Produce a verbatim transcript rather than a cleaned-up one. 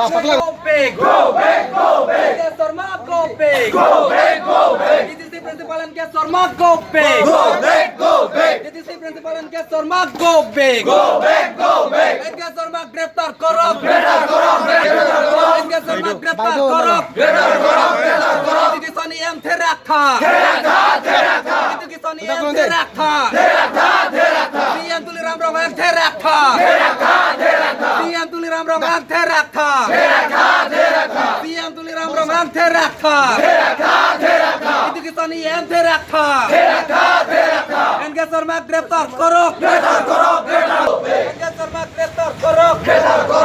Go back! Go back! Go back! N K Sharma, go back! Go back! Go back! D D C principal N K Sharma, go back! Go back! Go back! D D C principal N K Sharma, go back! Go back! Go back! N K Sharma greptar korok! Greptar korok! Greptar korok! N K Sharma greptar korok! Greptar korok! Greptar korok! Education E M therak tha! Therak tha! Therak tha! Education E M therak tha! Therak tha! Therak tha! C E M Tuliram Ronghang therak tha! Therak tha! Therak tha! C E M Tuliram Ronghang therak tha! Therak tha! Therak tha! C E M Tuliram Ronghang therak tha! Therak tha! Therak tha! Education E M therak tha! Therak tha! Therak tha! N K Sharma greptar korok! Greptar korok! Greptar korok! N K Sharma greptar korok! Greptar korok!